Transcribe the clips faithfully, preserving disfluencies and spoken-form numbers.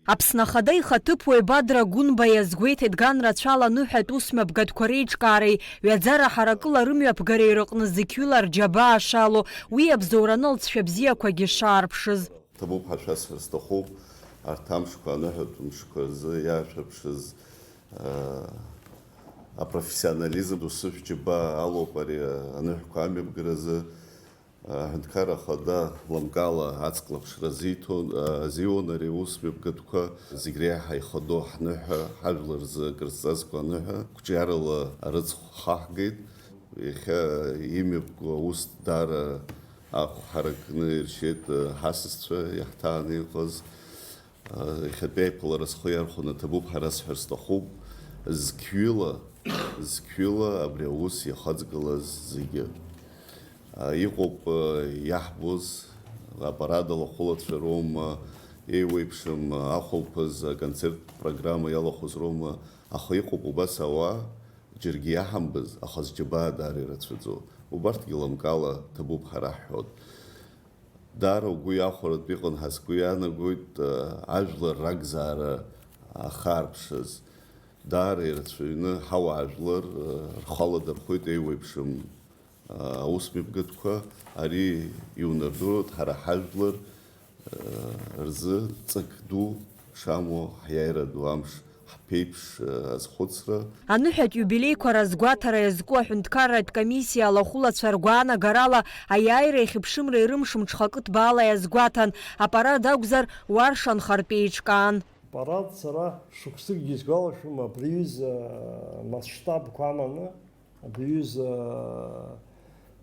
Аԥсны Ахада ихаҭыԥуаҩ Бадра Гәынба иазгәеиҭеит, ган рацәала аныҳәатә усмҩаԥгатәқәа реиҿкаареи ҩаӡара ҳаракыла рымҩаԥгареи рыҟны зықьҩыла рџьабаа шалоу, уи абзоураны алҵшәа бзиақәагьы шаарԥшыз. Ҭабуп ҳәа шәасҳәар сҭахуп, арҭ амшқәа, аныҳәатә мшқәа рзы иаашәырԥшыз, аа, апрофессионализм ду сышәџьабаа алоуп ари аныҳәқәа амҩаԥгаразы. Аҳәынҭқарра Ахада лымкаала аҵклаԥшра азиҭон, азиуан ари аус мҩаԥгатәқәа, зегь реиҳа ихадоу ҳныҳәа, ҳажәлар рзы акрызҵазкуа аныҳәа, қәҿиарала арыцхә хаҳгеит. Иахьа имҩаԥгоу аус даара ахә ҳаракны иршьеит ҳасасцәа, иаҳҭааны иҟаз. Иахьатәи аиԥылара схы иархәаны ҭабуп ҳәа расҳәар сҭахуп. Зқьҩыла, зқьҩыла абри аус иахаҵгылаз зегьы. Иҟоуп иаҳбоз, аппарат алахәылацәа роума, еиуеиԥшым ахәылԥаз аконцерттә программа иалахәыз роума, аха иҟоуп убас ауаа, џьаргьы иаҳамбаз, аха зџьабаа даара ирацәаӡоу. Убарҭгьы лымкаала ҭабуп ҳәа раҳҳәоит. Даара угәы иахәаратәы иҟан ҳәа сгәы иаанагоит, ажәлар ракзаара ахаарԥшыз. Даара ирацәаҩны ҳауаажәлар рхала дырхәеит еиуеиԥшым аусмҩаԥгатәқәа. Ари иунардыруеит ҳара ҳажәлар рзы ҵак ду шамоу ҳиааира ду амш ҳԥеиԥш азхәыцра. Аныҳәатә иубилеиқәа разгәаҭара иазку аҳәынҭқарратә комиссиа алахәылацәа ргәаанагарала, аиааира иахьыԥшымреи рымш мҽхакы ҭбаала иазгәаҭан, апарад акәзар, уарша нхартә еиҿкаан. Апарад сара шықәсыкгьы исгәалашәом, абри аҩыза амасштабқәа аманы, абри аҩыза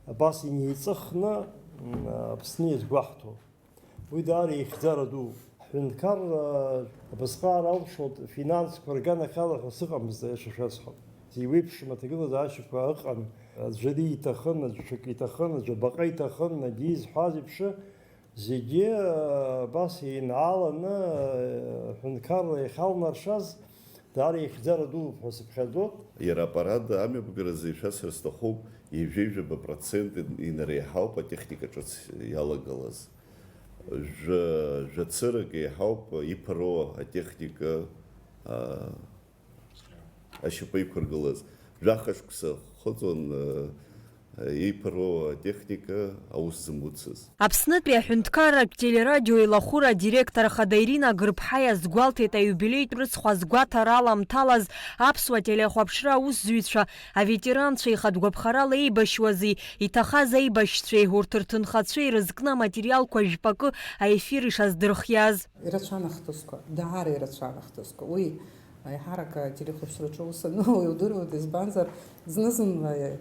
абас инеиҵыхны, м, Аԥсны иазгәаҳҭо. Уи даара ихьӡара ду. Ҳҳәынҭқарра абасҟак алшоит, финансқәа рганахьала ҳәа сыҟамызт, аиаша шәасҳәап. Зеиуеиԥшым аҭагылазаашьақәа ыҟан, аӡәы ари иҭахын, аӡәы ҽак иҭахын, аӡәы абаҟа иҭахын, егьи изҳәаз еиԥш, зегьы абас еинааланы, ҳҳәынҭқарра иахьалнаршаз, даара ихьӡара дууп ҳәа сыԥхьаӡоит. Иара апарад амҩаԥгаразы ишәасҳәар сҭахуп, ҩажәи жәаба процент инареиҳауп атехника ҿыц иалагылаз. Жәа-, жәацырак еиҳауп иԥыруа атехника, а, ашьапы иқәыргылаз. Жәаха шықәса хыҵуан, а, иԥыруа атехника аус зымуцыз. Аԥснытәи аҳәынҭқарратә телерадио илахәыра адиректор ахада Ирина Гырԥҳа иазгәалҭеит аиубилеитә рыцхә азгәаҭара аламҭалаз аԥсуа телехәаԥшра аусзуҩцәа, аветеранцәа ихатә гәаԥхарала еибашьуази, иҭахаз аибашьцәеи, урҭ рҭынхацәеи рызкны аматериалқәа жәпакы аефир ишаздырхиаз. Ирацәан ахҭысқәа, даара ирацәан ахҭысқәа. Уи аиҳарак ателехәаԥшраҿы аус ануа удыруеит, избанзар, зны-зынла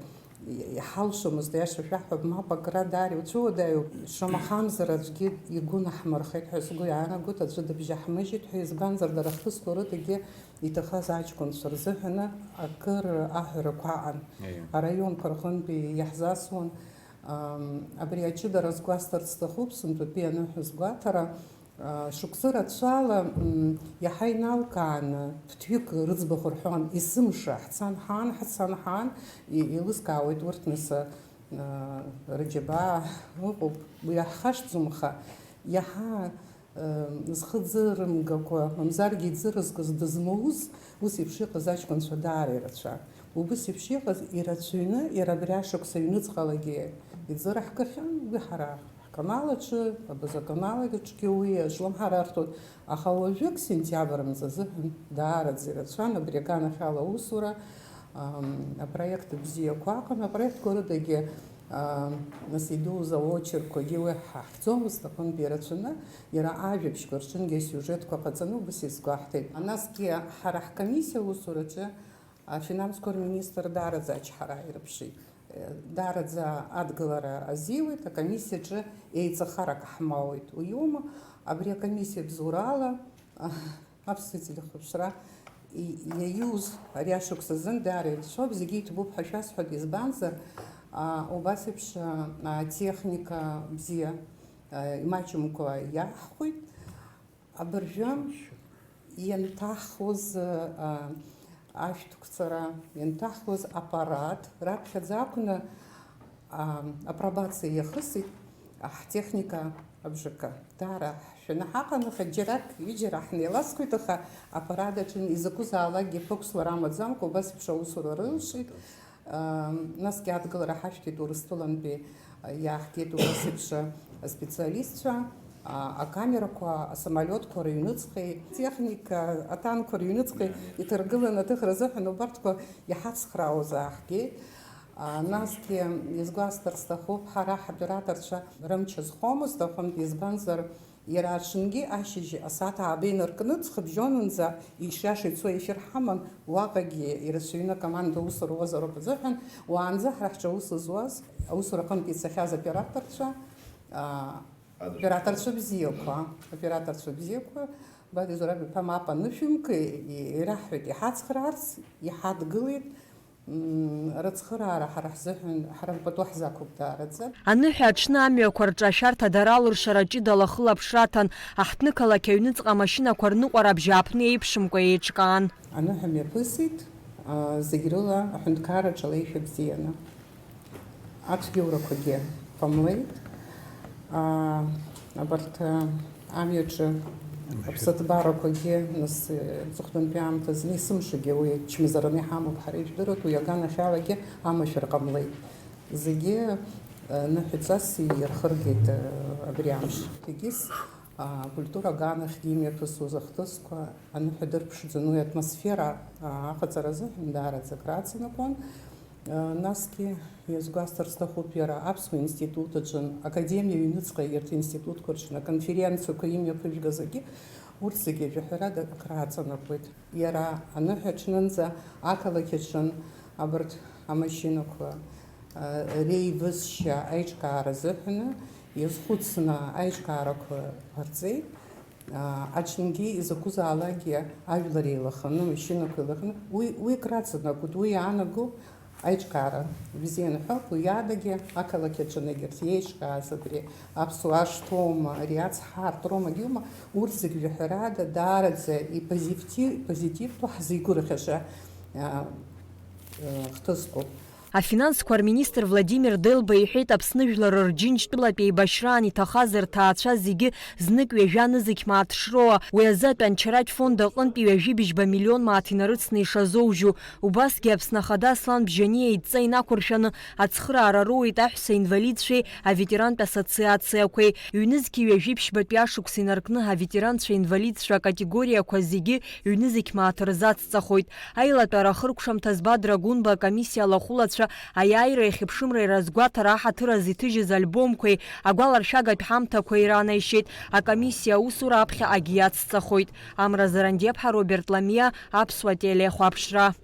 иҳалшомызт, аиаша шәаҳҳәап, мап акра даара иуцәыуадаҩуп. Шамахамзар аӡәгьы игәы наҳмырхеит ҳәа сгәы иаанагоит, аӡәы дыбжьаҳмыжьит ҳәа, избанзар, дара ахҭысқәа рыдагьы иҭахаз аҷкәынцәа рзыҳәаны акыр аҳәарақәа аҟан. Аиеи. Араионқәа рҟынтәи иаҳзасуан. Ам, абри аҷыдара сгәасҭарц сҭахуп, сынтәатәи аныҳәа сгәаҭара. А, шықәсы рацәала, м, иаҳа иналкааны, ԥҭҩык рыӡбахә рҳәон, есымша ҳцан ҳаан, ҳцан ҳаан, и-, еилыскаауеит урҭ нас, а, рџьабаа ыҟоуп, уи иаҳхашҭӡом, аха иаҳа, м, зхы ӡырымгакәа, мамзаргьы иӡырызкыз дызмоуз, ус еиԥш иҟаз аҷкәынцәа даара ирацәан. Убыс еиԥш иҟаз ирацәаҩны, иара абри ашықәс аҩныҵҟалагьы иӡыраҳгахьан, уи ҳара Ҳканал аҿы, абаза аканал аҿгьы уи ашлымҳара арҭоит, аха уажәык, сентиабр мза азыҳәан, даараӡа ирацәан абри аганахьала аусура, ам, апроект бзиақәа аҟан, апроектқәа рыдагьы, ам, нас идуз аочеркқәагьы уи ҳаҳхьӡомызт, аҟынтәи ирацәаны, иара ажәабжьқәа рҿынгьы асиужетқәа ҟаҵаны убас иазгәаҳҭеит. Насгьы ҳара ҳкомиссиа аусураҿы афинансқәа рминистр даараӡа ачҳара аирԥшит. Даараӡа адгылара азиуеит, акомиссиаҿы еиҵахарак ҳмоуит. Уиоума, абри акомиссиа бзоурала, аԥсуа телехәаԥшра и-, иаиуз ари ашықәс азын даара ирацәоуп, зегьы иҭабуп ҳәа шәасҳәоит, избанзар, а, убас еиԥш, а, атехника бзиа, а, имаҷымкәа иаҳхәеит. Абыржәы ианҭахуаз, а, ашәҭқәҵара, ианҭахуаз аппарат раԥхьаӡа акәны, а, апробациа иахысит ҳтехника абжакы. Даара ҳшә-, Шәанаҳаҟанаха, џьарак, ҩыџьара ҳнеиласкуеит, аха аппарат аҿы изакәызаалакгьы ԥықәслара амаӡамкәа, убас еиԥш аусура рылшеит. Ам, насгьы адгылара ҳашәҭеит Урыстәылантәи, а, иааҳгеит убас еиԥш аспециалистцәа, а, акамерақәа, асамолиотқәа рыҩныҵҟеи, техника, атанкқәа рыҩныҵҟеи иҭаргыланы аҭыхра азыҳәан убарҭқәа иҳацхраауаз ааҳгеит. А, насгьы изгәасҭар сҭахуп, ҳара ҳоператорцәа рымч азхомызт аҟынтә, избанзар, иара аҽынгьы ашьыжь асааҭ ааба инаркны, ҵхыбжьонынӡа ишиаша ицо ефир ҳаман, уаҟагьы ирацәаҩны акоманда аус руазароуп азыҳәан, уаанӡа ҳара ҳҿы аус зуаз, аусура аҟынтә ицахьаз операторцәа, а, Адыршәа. Операторцәа бзиақәа, операторцәа бзиақәа, Бадиа Зураб-иԥа, мап анышәымк, и-, ираҳҳәеит, иҳацхраарц, иҳадгылеит. М, рыцхыраара ҳара ҳзыҳәан, ҳара рпату ҳзақәуп даараӡа. Аныҳәа аҽны амҩақәа рҿы ашәарҭа дара алыршара ҷыдала ахылаԥшра аҭан, аҳҭнықалақь аҩныҵҟа амашьынақәа рныҟәара абжьааԥны еиԥшымкәа еиҿкаан. Аныҳәа мҩаԥысит, а, зегь рыла аҳәынҭқарраҿы алеишәа бзианы. Ацәгьоурақәагьы ҟамлеит. А, абарҭ, а, амҩаҿы аԥсыҭбарақәагьы, нас, э, аҵыхәтәантәи аамҭазы, есымшагьы уи чмазараны иҳамоуп, ҳара ижәдыруеит, уи аганахьалагьы амашәыр ҟамлеит. Зегьы, э, ныҳәаҵас ирхыргеит, э, абри амш. Егьыс, а, акультура аганахьгьы имҩаԥысуаз ахҭысқәа аныҳәа дырԥшӡан, уи атмосфера, а, аҟаҵара азыҳәан даараӡа акраҵанакуан. Насгьы иазгәасҭар сҭахуп, иара аԥсуа институт аҿын, академиа аҩныҵҟа егьырҭ институтқәа рҿын аконференциақәа имҩаԥыжәгаз агьы, урҭ зегьы ажәаҳәарада акрааҵанакуеит. Иара аныҳәа аҽнынӡа ақалақь аҿын абарҭ амашьынақәа, а, реивысшьа аиҿкаара азыҳәаны иазхәыцны аиҿкаарақәа ҟарҵеит. Аа, аҽынгьы изакәызаалакгьы ажәлар еилаханы, машьынақәа еилаханы, уи, уи краҵанакуеит, уи иаанаго аиҿкаара бзианы ҳәа, уи адагьы ақалақь аҿы егьырҭ иеиҿкааз абри аԥсуа ашҭоума, ари ацҳа арҭроума, агьиума, урҭ зегь жәаҳәарада даараӡа ипозитив-, позитивтәу ҳзеигәырӷьаша, аа, хҭысқәоуп. Афинансқәа рминистр Владимир Делба иҳәеит, Аԥсны жәлар рџьынџьтәылатә еибашьраан иҭахаз рҭаацәа зегьы знык ҩажәа нызқь мааҭ шроуа, уи азы атәанчаратә фонд аҟынтәи ҩажәи быжьба миллион мааҭ инарыцны ишазоужьу. Убасгьы Аԥсны Ахада Аслан Бжьаниа идҵа инақәыршәаны ацхыраара роуеит аҳәса инвалидцәеи аветерантә ассоциациақәеи. Ҩнызқьи ҩажәи ԥшьбатәи ашықәс инаркны аветеранцәа инвалидцәа акатегориақәа зегьы ҩнызқь мааҭ рзацҵахоит. Аилатәара ахыркәшамҭаз Бадра Гәынба акомиссиа алахәылацәа аиааира иахьыԥшымра иразгәаҭара аҳаҭыр азы иҭыжьыз альбомқәеи агәаларшәагатә ҳамҭақәеи ранаишьеит. Акомиссиа аусура аԥхьаҟагьы иацҵахоит. Амра Зарандиаԥҳа, Роберт Ламиа, Аԥсуа телехәаԥшра.